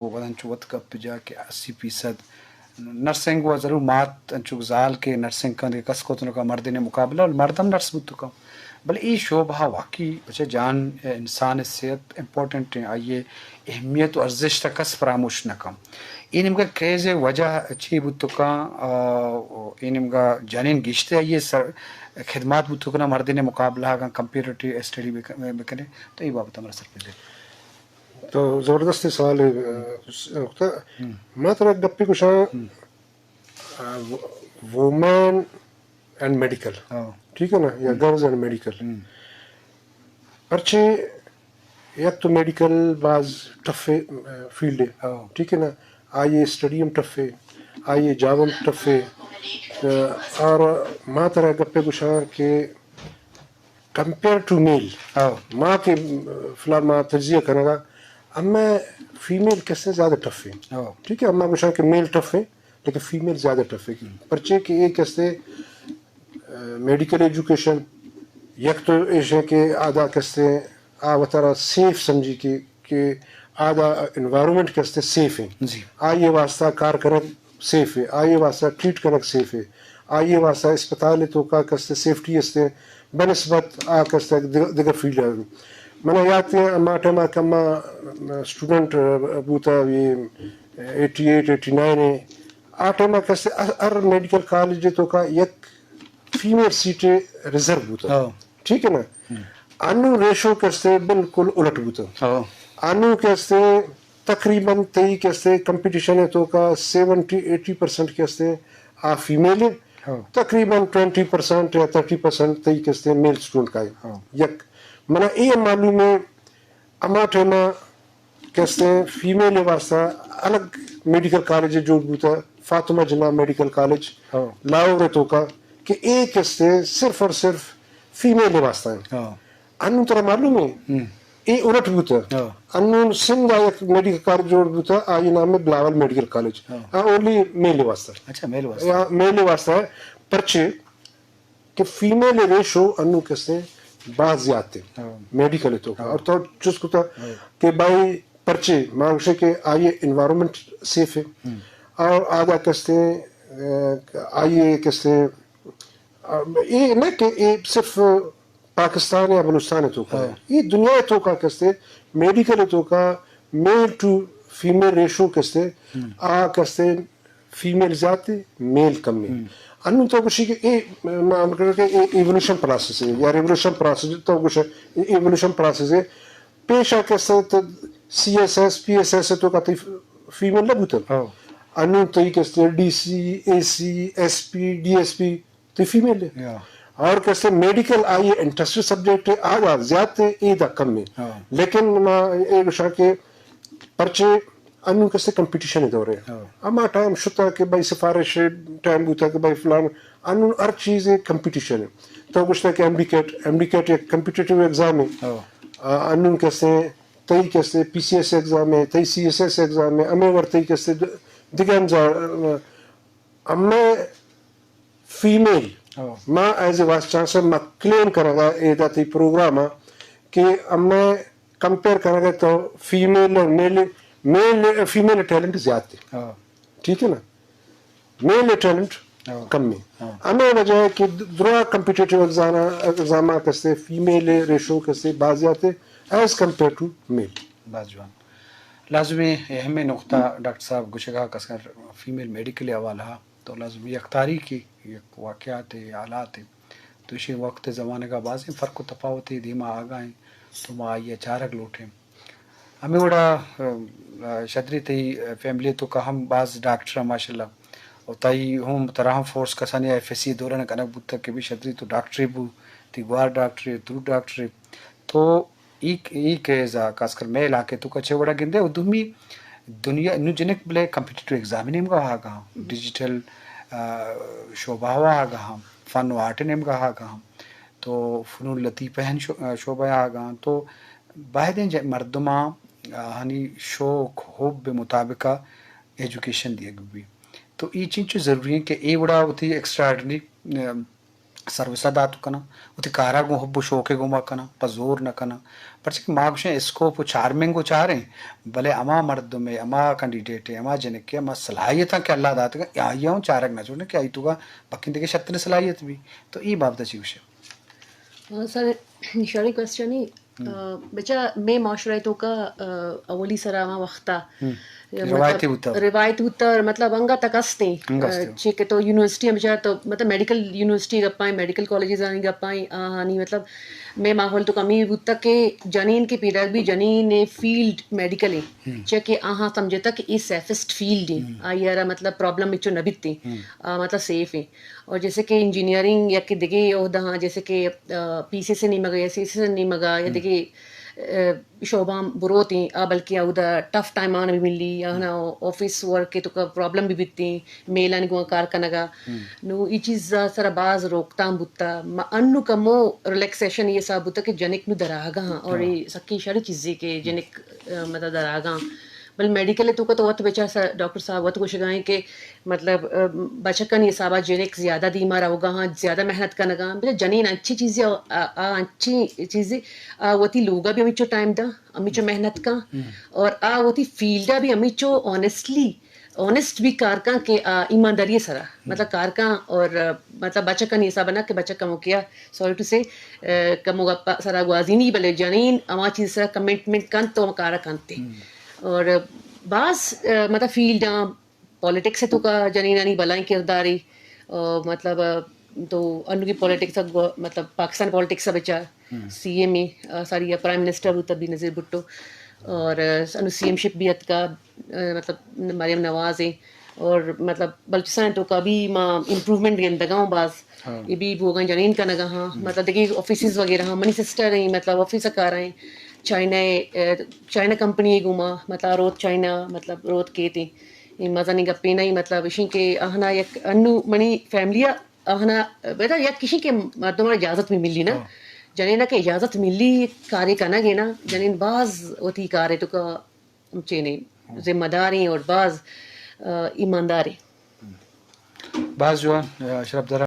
و انچو وت گپ جا کہ اسی فیصد نرسنگ و ضرور مات انچو زال کہ نرسنگ کنت کہ کس کت نہ کن مردین مقابلہ، مرد ہم نرس بوت کن۔ بلے اے شعبہ واقعی بچہ جان انسان صحت امپورٹنٹ ہیں، آئی اہمیت و ارزشت کس فراموش نہ کن۔ اے نیمگا کیز وجہ چی بوت کن، آ، اے نیمگا جنین گشتے آئی سر خدمات بوت کن مردین مقابلہ اگاں کمپیریٹو اسٹڈی بکنے تو اے بابت ہمارا سر پہ دے۔ تو زبردست سوال ہے، نقطہ۔ ما ترا گپے گوشاں، وومن اینڈ میڈیکل، ٹھیک ہے نا، یا گرلز اینڈ میڈیکل۔ پرچے یک تو میڈیکل باز ٹف فیلڈ ہے، ٹھیک ہے نا، آئی اسٹڈی ہم ٹف ہے، آئی جاب ہم ٹف ہے۔ اور ما ترا گپے گوشاں کہ کمپیئر ٹو میل، ہاں۔ ما کہ فی الحال ما تجزیہ کنگا، اما فیمیل کسے زیادہ ٹف ہیں۔ ہاں۔ ٹھیک ہے، اما گوشاں کہ میل ٹف ہیں، لیکن فیمیل زیادہ ٹف ہے۔ پرچے کہ ایک کسے، آ، میڈیکل ایجوکیشن، یک تو ایش ہے کہ آدھا کسے آ وتارا سیف سمجھی کہ، کہ آدھا انوائرمنٹ کسے سیف ہیں۔ جی۔ آئی واسطہ کار کرنا سیف ہے، آئی واسطہ ٹریٹ کنگ سیف ہے، آئی واسطہ اسپتال توکا کستے سیفٹی استے بنسبت آ کستے دگ-، دگہ فیلڈ ہے۔ منا یاد ہے، ہما ٹائم کما اسٹوڈنٹ بوتا، یہ ایٹی ایٹ، ایٹی نائن ہے، آ ٹائم کستے ہر، ہر میڈیکل کالج توکا یک فیمیل سیٹ ریزرو بوتا۔ ہاں۔ ٹھیک ہے نا؟ انو ریشو کستے بالکل الٹ بوتا۔ ہاں۔ انو کستے تقریباً تئی کستے کمپٹیشن ہے توکا سیونٹی ایٹی پرسنٹ کستے آ فیمیل ہے۔ ہاں۔ تقریباً ٹوئنٹی پرسنٹ یا تھرٹی پرسنٹ تئی کستے میل اسٹوڈنٹ کا ہے۔ ہاں۔ یک منا اے معلوم ہے، اما ٹائما کستے فیمیل واسطہ الگ میڈیکل کالج جوڑ بوتا، فاطمہ جناح میڈیکل کالج، ہاں۔ لاہور توکا، کہ اے کستے صرف اور صرف فیمیل واسطہ ہیں۔ ہاں۔ انو ترا معلوم ہے، ہم۔ اے الٹ بوتا۔ ہاں۔ انو سندھ آ یک میڈیکل کالج جوڑ بوتا، آئی نام ہے بلاول میڈیکل کالج۔ ہاں۔ آ اونلی میل واسطہ۔ اچھا، میل واسطہ۔ یا میل واسطہ ہے، پرچے کہ فیمیل ریشو انو کسے باز زیادہ ہے۔ ہاں۔ میڈیکل توکا۔ ہاں۔ اور تو چوز کتا، ہاں۔ کہ بھائی پرچے، ما گوشے کہ آئی انوائرمنٹ سیف ہے۔ ہم۔ اور آدھا کستے، آ، آئی کستے، آ، اے نہ کہ اے صرف پاکستان یا بلوچستان توکا ہے۔ ہاں۔ اے دنیا توکا کستے، میڈیکل توکا میل ٹو فیمیل ریشو کستے، ہم۔ آ کستے فیمیل زیادہ، میل کم ہے۔ ہم۔ انو تو گوشی کہ اے، ما ہم کہا کہ اے ایوولوشن پروسیس ہے یا ریولوشن پروسیس، تو گوشے اے ایوولوشن پروسیس ہے۔ پیشا کستے تو سی ایس ایس، پی ایس ایس توکا تئی فیمیل نہ بوتا۔ ہاں۔ انو تئی کستے ڈی سی، اے سی، ایس پی، ڈی ایس پی، تئی فیمیل ہے۔ یا۔ اور کسے میڈیکل آئی انٹرسٹ سبجیکٹ ہے، آ زیادہ ہے، اے دا کم ہے۔ ہاں۔ لیکن ما اے گوشاں کہ پرچے انو کسے کمپٹیشن دور ہے۔ ہاں۔ اما ٹائم شتا کہ بھائی سفارش ٹائم بوتا کہ بھائی فلان، انو ہر چیز ہے کمپٹیشن ہے۔ تو گوشتا کہ ایم ڈی کیٹ، ایم ڈی کیٹ ایک کمپٹیٹیو ایگزام ہے۔ ہاں۔ آ، انو کسے، تئی کسے پی سی ایس ایگزام ہے، تئی سی ایس ایس ایگزام ہے، ہمیں ور تئی کسے د-، دگہ ہم جا-، ہمے فیمیل، ہاں۔ ما ایز اے وائس چانسلر ما کلیم کنگا اے دا تئی پروگرام آ کہ ہمے کمپیئر کنگا تو فیمیل اور میل، میل، فیمیل ٹیلنٹ زیادہ ہے۔ ہاں۔ ٹھیک ہے نا؟ میل ٹیلنٹ ہاں۔ کم ہے۔ ہاں۔ ہمے وجہ ہے کہ درا کمپیٹیٹیو ایگزام، ایگزام کسے فیمیل ریشو کسے باز زیادہ ہے ایز کمپیئر ٹو میل۔ باز جوان۔ لازمی اہم نقطہ ڈاکٹر صاحب گوشگا کسر فیمیل میڈیکل حوالہ تو لازم یک تاریخی، یک واقعات، حالات، تو ایشی وقت زمانگا بازیں فرق و تفاوت دیما آگا ہیں، تو ما آئی چارگ لوٹیں۔ ہمیں وڑا، آ، شدری تئی فیملی توکا ہم باز ڈاکٹر ہیں ماشاءاللہ، اور تئی ہم ترا ہم فورس کسانی ایف ایس سی دوران کنگ بوتا کہ بھی شدری تو ڈاکٹری بو، تئی گوار ڈاکٹری، تو ڈاکٹری۔ تو ای، ای کیس ء خاص کر مئے علاقے توکا چہ وڑا گندے و دومی دنیا نو جنک بلے کمپیٹیٹو ایگزام نیمگا آگا ہم، ڈیجیٹل، آ، شعبہ آگا ہم، فن و آرٹ نیمگا آگا ہم، تو فنون لطیفہ ہن شو-، آ، شعبہ آگا ہم، تو باید ہیں جے مردماں، آ، ہنی شوق حب مطابقہ ایجوکیشن دیگ بی۔ تو ای چنچو ضروری ہیں کہ اے وڑا وتی ایکسٹرا آرڈنری، آ، سروس ءَ دات کناں، وتی کار ءَ گوں حب و شوق ءَ گوما کناں، پہ زور نہ کناں۔ پرچہ کہ ما گوشیں اسکوپ و چارمنگ و چاریں، بلے ہما مردم ءَ، ہما کینڈیڈیٹ ءَ، ہما جنک ءَ ہما صلاحیتاں کہ اللہ داتگ، آئی ءَ ہوں چارگ نہ جوڑ کہ آئی توکا بکیں دگہ شتریں صلاحیت بی۔ تو اے بابت ءَ چی گوشے؟ آ، سر، شری کوسچن ءَ، آ، بچا مئے معاشرہ ءِ توکا، آ، اولی سرا ہما وختا، آ، مطلب، روایتی بوتا۔ روایت بوتا، مطلب، انگا تک استیں۔ انگا آ، استیں۔ چی کہ تو یونیورسٹی ہم بچا تو، مطلب، میڈیکل یونیورسٹی گپائیں، میڈیکل کالجز آنی گپائیں، آہانی، مطلب، مئے ماحول توکا ہمے بوتا کہ جنین کہ پیداگ بی، جنین ءِ فیلڈ میڈیکل ایں۔ چی کہ آہاں سمجھتا کہ اے سیفسٹ فیلڈ ایں۔ آئی ءَ را، مطلب، پرابلم ہچو نہ بیتیں۔ آ، مطلب، سیف ایں۔ اور جیسے کہ انجینئرنگ یا کہ دگہ عہدہ ہاں، جیسے کہ، آ، پی سی ایس ءِ نیمگا یا سی ایس ایس ءِ نیمگا یا دگہ، آ، شعباں بروتیں، آ، بلکہ اودا ٹف ٹائم آن بھی ملی، آہنا آفس ورک ءِ توکا پرابلم بھی بیتیں، میلانی گوں کار کنگا۔ نو ای چیز سرا باز روکتام بوتا۔ ما انو کمو ریلیکسیشن یہ حساب بوتا کہ جنک نو دراگا ہاں اور یہ سکی شری چیزیں کہ جنک، آ، مطلب دراگا ہاں۔ بل میڈیکل ءِ توکا تو وت بچار سا-، ڈاکٹر صاحب وت گوشگا ایں کہ مطلب، آ، بچکانی حسابا جنک زیادہ دیما روگا ہاں، زیادہ محنت کنگا ہاں۔ بچار جنین انچیں چیزے آ، آ، آ انچیں چیزے آ وتی لوگا بھی ہمیچو ٹائم دا، ہمیچو محنت کن اور آ وتی فیلڈا بھی ہمیچو آنیسٹلی، آنیسٹ بھی کار کن کہ آ ایمانداری سرا، مطلب کار کن اور، آ، مطلب بچکانی حسابا نہ کہ بچک کمو کیا، سوری ٹو سے، آ، کمو گپا سرا گوازینی، بلے جنین ہما چیز سرا کمٹمنٹ کنت تو ہما کارا کنتے۔ اور باز، آ، مطلب فیلڈاں، پالیٹکس ءِ توکا جنینانی بلائیں کردارے، آ، مطلب، آ، تو انوگی پالیٹکس ءَ گو-، مطلب پاکستان پالیٹکس ءَ بچار، سی ایم اے، آ، ساری پرائم منسٹر بوتا بینظیر بھٹو اور، آ، انو سی ایم شپ بھی اتکا، آ، مطلب مریم نواز ایں اور مطلب بلوچستان ءِ توکا بھی ما امپروومنٹ گندگا ہوں باز۔ اے بھی بوگاں جنین کنگا ہاں، مطلب دگہ آفیسز وغیرہ ہاں، منی سسٹر ایں، مطلب آفس ءَ کار ایں، چائنا ءِ، آ، چائنا کمپنی ءِ گوما، مطلب روت چائنا، مطلب روت کیت ایں۔ اے مزنیں گپے نہ ایں، مطلب اشیں کہ آہنا یک انو منی فیملی ءَ آہنا، بیدا یک اشیں کہ مردماں اجازت بھی ملی نا، جنین کہ اجازت ملی کارے کنگ ءِ نا، جنین باز وتی کار ءِ توکا چینے ذمہ داریں اور باز، آ، ایمانداریں۔ باز جوان، آ، اشرف درا